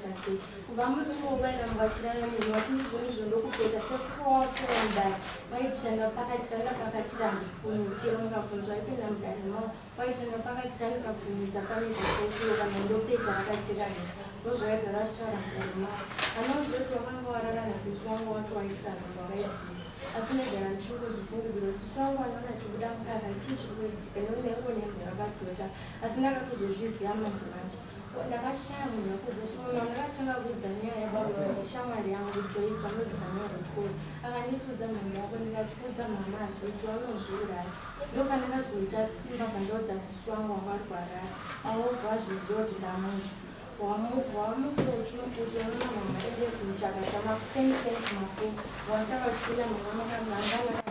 Kuita sei? Kubva musi uwo vairamba vachirara neni vachindizvoni izvo ndokupeta sekuwatora mudare. Vaiti chanda pakati randa pakati randa chero mukabvunzwa aipinda mudare mavo vaiti chanda pakati randa kabvumidza pane zvakokuro kana ndopeta vakachiranda ndozvaigara vachitaura mudare mavo. Anozoti wakanga warara nasisi wangu wacho waisaramba wakaibvisa asi ndaigara ndichingozvifungidzira kuti sisi wangu anoona achibuda mukaka chii chiri kuitika nekuti ndaingonembwa yakatota asi ndakatozozviziva manje manje. Ndakashaya munhu wekuudza. Munhu wandakatanga kuudza nyaya yababa vangu ishamwari yangu Joyce vanobva naye kuchikoro. Akanditiudza mhando yako ndikati kuudza mama hazviiti vanozviuraya. Ndopandakazoita simba bvandaudza sisi wangu wanga vari kuHarare. Avo vobva vazviziva kuti ndamuudza. Wamubva wamuka uchimukuti unoona mama ende kuchakata makuseni seni kumafour. Wasaka uchipinda mama makamangana.